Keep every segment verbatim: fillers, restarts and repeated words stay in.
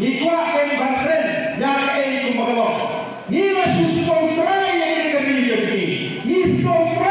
Ngi kwah ban kren ïa kaei kaba ka long. Ngi la shu sngewthuh ïa kane ka ri ka jong ngi. Ngi sngewthuh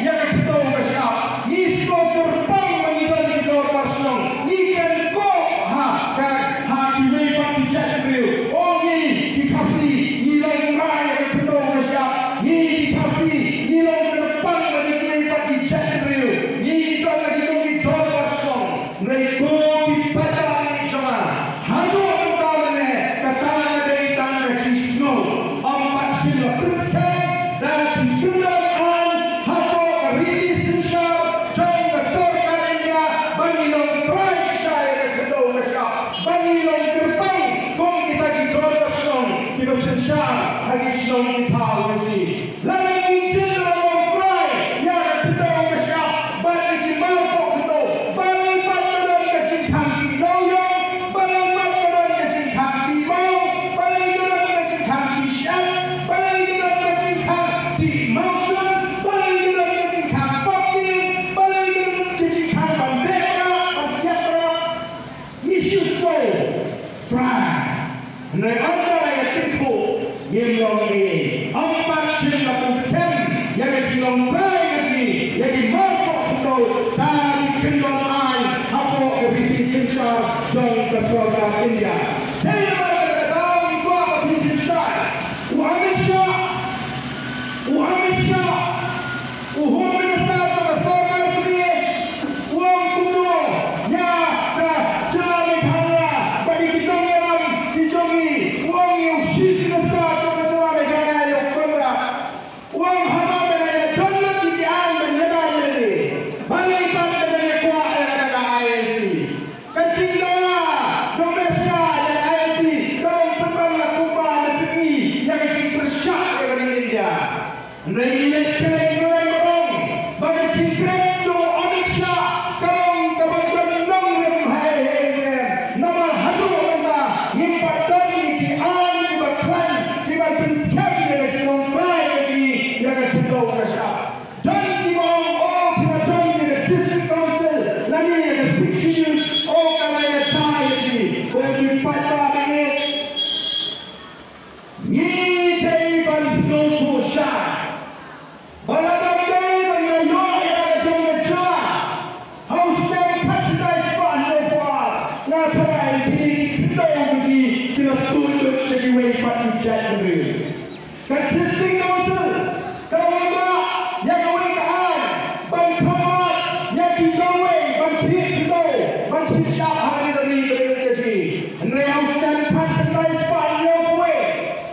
ïa ka khyndew ka shyiap. Ngi sngewthuh kyrpang ba ngi don ki dorbar shnong. Ngi kren ko ha ka, ha kiwei pat ki jaitbynriew. O ngi ki Khasi, ngi long trai ïa ka khyndew ka shyiap. Ngi ki Khasi, ngi long kyrpang ba ngi kiwei pat ki jaitbynriew. Ngi ki don la ki jong ki dorbar shnong. Hynrei ko ki paidbah jong nga, haduh mynta mynne kata ka dei tang ka jingsngew. Ym pat shym la pynskhem da ki kyndon aiñ hapoh ka riti synshar jong ka sorkar India ba ngi long trai shisha ïa ka khyndew ka shyiap, ba ngi long kyrpang kum kita ki dorbar shnong kiba synshar ha ki shnong ki thaw ki jong ngi. Lada ngi jin la long trai ïa ka khyndew ka shyiap bad ïa ki marpoh khyndew, balei pat ka don ka jingkhang ki kawïong, balei pat ka don ka jingkhang ki maw, balei ka don ka jingkhang ki shet, balei ka don ka jingkhang ki mawshun, balei ka don ka jingkhang pop ki, balei ka don ka jingkhang ban beh prah, ban siat prah. Ngi shu sngewthuh. Hynrei ynda la ïa kyntu ngim long ei. Ym pat shym la pynskhem ïa ka jinglong trai ka jong ngi ïa ki marpoh khyndew da ki kyndon aiñ hapoh ka riti synshar jong ka sorkar India. Te namar kata ka daw ngi kwah ba phin pynshai. U Amit Shah, u Amit Shah, u Home Minister jong ka sorkar kmie, u ong kumno ïa ka jylla Meghalaya bad ïa ki nongïalam ki jong ngi, u ong ïa u Chief Minister jong ka jylla Meghalaya ïa u Conrad. U ong haba me la ïa don lut ïa ki aiñ ban ïada ïa lade, balei pat me la ïa kwah ïa kata ka I L P? Ka jingdawa jong me sha ïa ka I L P ka long pynban la kumba me pyni ïa ka jingpyrshah ïa ka ri India. Hynrei ngi leit pyrshah ngi leit marong ba ka jingkren jong u Amit Shah ka long kaba don nongrim ha ei ha ei ruh. Namar haduh mynta ngim pat don ïa ki aiñ kiba khlaiñ kiba pynskhem ïa ka jinglong trai ka jong ngi ïa ka khyndew ka shyiap. Don kiba ong, oh, phi la don ïa ka District Council lane ïa ka Sixth Schedule, oh, ka la ïada ïa phi. Ko ki paidbah ba ïeit, ngi dei ban sngewthuh shai ba lada ym dei ban ïoh ïa la ka jong ka jylla ha u snem khatkhyndai spah hynñiewphew ar, nga tharai kine ki khyndew ki jong ngi ki la tuid lut sha kiwei pat ki jaitbynriew. Ka District Council ka la wanrah ïa kawei ka aiñ ban kynmaw ïa ki nongwei ban thied khyndew, ban thied shyiap ha kane ka ri kaba ïeit ka jong ngi. Hynrei ha u snem khatkhyndai spah hynñiewphew wei,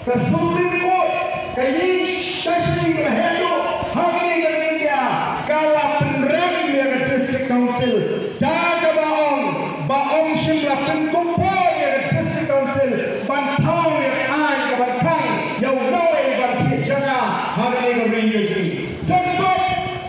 ka Supreme Court, ka ïing kashari kaba heh duh ha kane ka ri India, ka la pynrem ïa ka District Council da kaba ong ba ym shym la pynkup por ïa ka District Council ban thaw ïa ka aiñ kaban khang ïa u nongwei ban thied jaka ha kane ka ri ka jong ngi. Don bok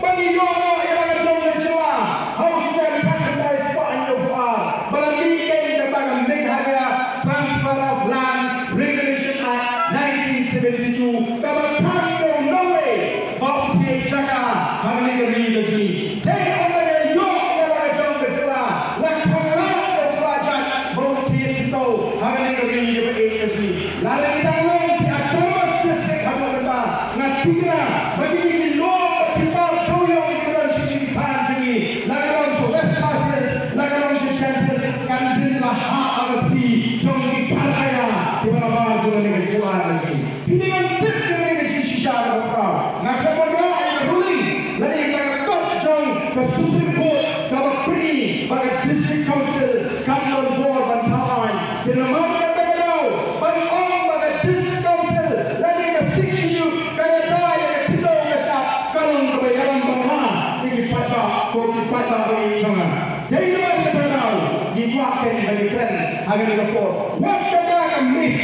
ba ngi ïoh noh ïa la ka jong ka jylla ha u snem khatkhyndai spah hynñiewphew ar ba la mih kein kata ka Meghalaya Transfer of Land Regulation Act nineteen seventy-two kaba khang ïa u nongwei ba u thied jaka ha kane ka ri ka jong ngi. Te ynda ngi la ïoh ïa la ka jong ka jylla, la khang lad ïa u khlajait ba un thied khyndew ha kane ka ri kaba ïeit ka jong ngi. Lada ngi dang long ki Autonomous District haduh mynta, nga thikna ba kine ki lum bad ki par kawïong kiba don sha ki thaiñ jong ngi, la ka long sha West Khasi Hills, la ka long sha Jaintia Hills, kan ym la hap ha ka phi jong ki kharkhaia kiba nabar jong kane ka jylla ka jong ngi. Phi dei ban tip ïa kane ka jingshisha kaba khraw. Nga khlem wanrah ïa ka ruling lane ïa ka kot jong ka Supreme Court kaba pyni ba ka District Council kam don bor ban thaw aiñ. Te namar kata ka daw ban ong ba ka District Council lane ka Sixth Schedule ka ïada ïa ka khyndew ka shyiap ka long kaba ïalam bakla ïa ki paidbah, ko ki paidbah ba ïeit jong nga. Dei namar kata ka daw ngi kwah kein ban ïakren ha kane ka por. Wat kata ka myth